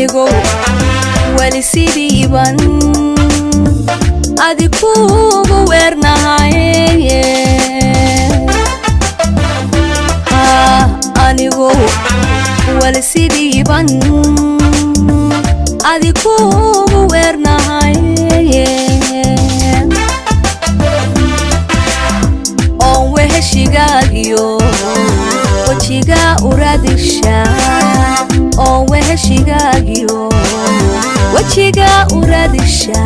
Anigo wali sidiiban adi kuugu weernahay. Anigo wali sidiiban adi kuugu weernahay. Oon weheshigaagiyo wejiga uradisha, oon weheshigaagiyo wejiga uradisha.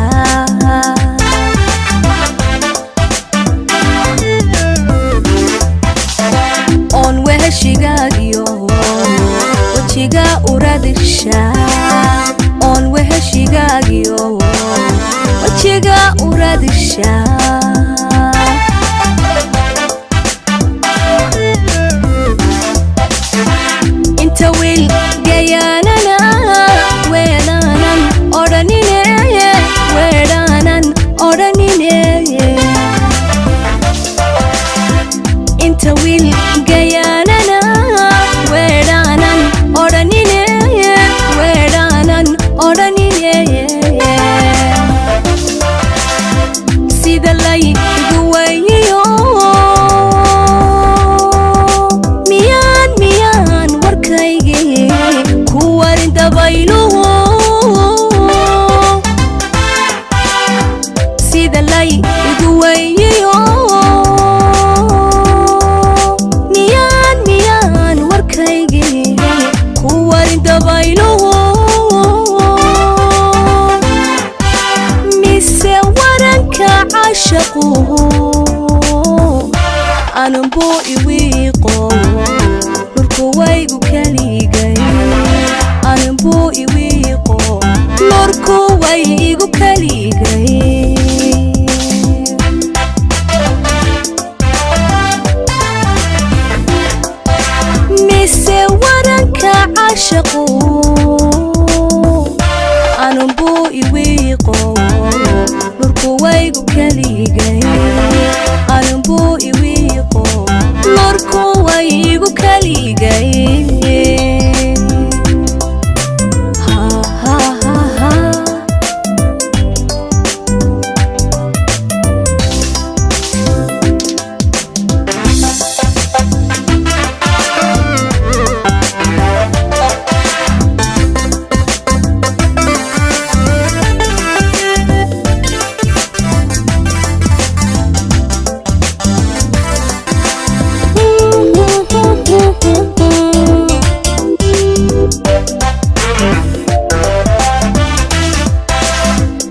Oon weheshigaagiyo wejiga uradisha, oon weheshigaagiyo wejiga uradisha. Inta wiil gayaanana weedhaanan odhanine, weedhaanan odhanine. Inta wiil gayaanana weedhaanan odhanine, weedhaanan odhanine. Sida lay igu wayiyo miyaan, miyaan warkaygii ku warin dabayluhu? Sida lay igu wayiyo miyaan, miyaan warkaygii ku warin dabayluhu? Mise waranka caashaquhu anunbuu iwiiqo nurku waygu kaligay, anunbuu iwiiqo nurku way igu kaligay. Mise waranka caashaqu anunbuu iwiiqo nurku waygu kaligay, anunbuu iwiiqo nurku way igu kaligay. Ha, ha, ha, ha.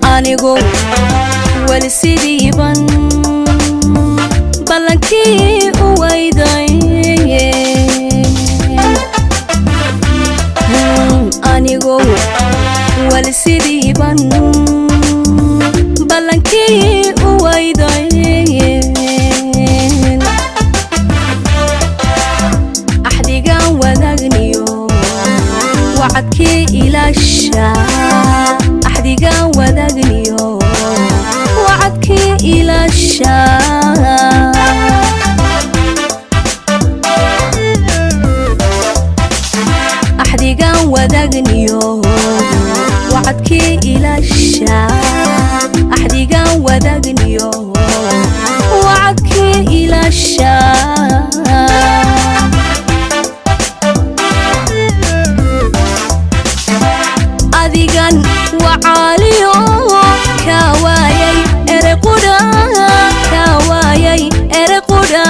Anigo wali sidiiban ballankii u wayday. Anigo wali sidiiban ballankii u wayday. Axdigan wadaagniyo wacadkii ilaasha, axdigan wadaagniyo wacadkii ilaasha. Axdigan wadaagniyo wacadkii ilaasha, axdigan wadaagniyo wacadkii ilaasha. Adigan wacaaliyo kaa waayay ere qudha, kaa waayay ere qudha.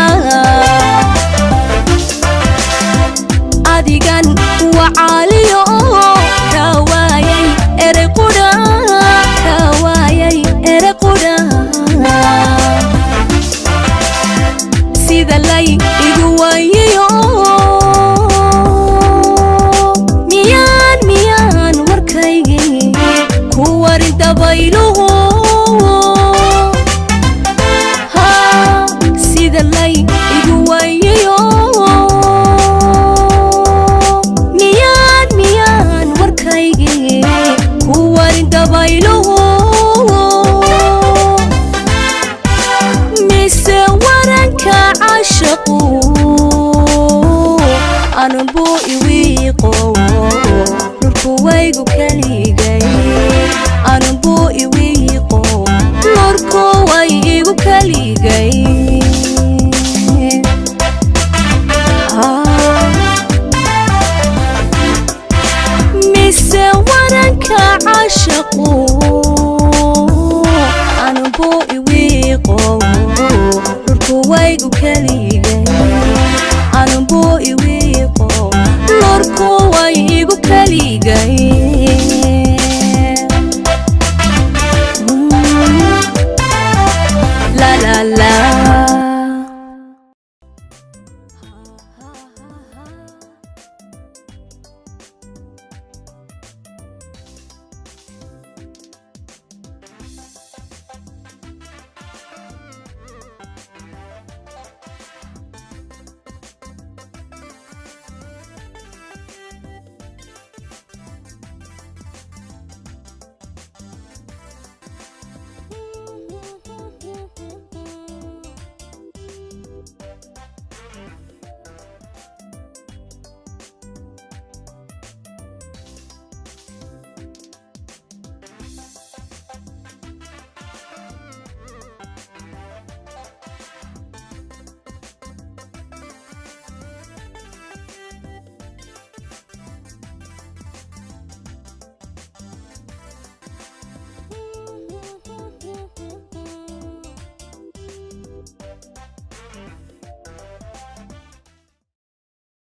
Adigan wacaaliyo kaa waayay ere qudha, kaa waayay ere qudha. Sida lay igu wayiyo miyaan, miyaan warkaygii ku warin dabayluhu? Ha, sida lay igu wayiyo miyaan, miyaan warkaygii ku warin dabayluhu? Mise waranka caashaqu anunbuu iwiiqo nurku. Waygu keli.